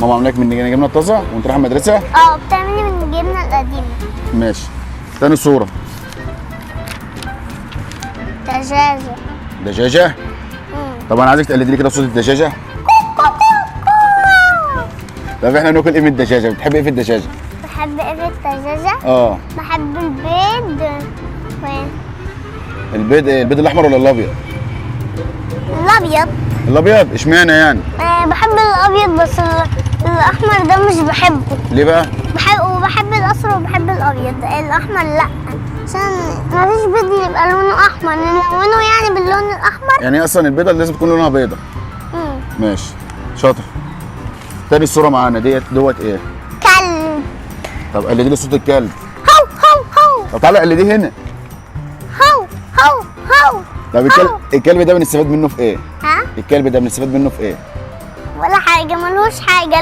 ماما عاملاك من جبنه الطازه وانت رايح المدرسة؟ اه، بتعملي من الجبنة القديمة. ماشي. تاني صوره. دجاجه. دجاجه. طب انا عايزك تقلدي لي كده صوت الدجاجة. طب احنا ناكل ايه من الدجاجة؟ بتحب ايه في الدجاجة؟ بحب ايه في الدجاجة؟ اه. بحب البيض و البيض ايه؟ البيض الاحمر ولا الابيض؟ الابيض. الابيض اشمعنى يعني؟ بحب الابيض بس الاحمر ده مش بحبه. ليه بقى؟ بحب الاصفر وبحب الابيض، الاحمر لا، عشان مفيش بيض يبقى لونه احمر، نلونه يعني باللون الاحمر. يعني اصلا البيضة لازم تكون لونها بيضة. ماشي شاطر. تاني صوره معانا ديت دوت ايه؟ كلب. طب قلدي لي صوت الكلب. هو هو هو. طب تعالى قلدية هنا. هو هو هو. طب الكلب ده بنستفاد منه في ايه؟ ها؟ الكلب ده بنستفاد منه في ايه؟ ولا حاجة، ملوش حاجة.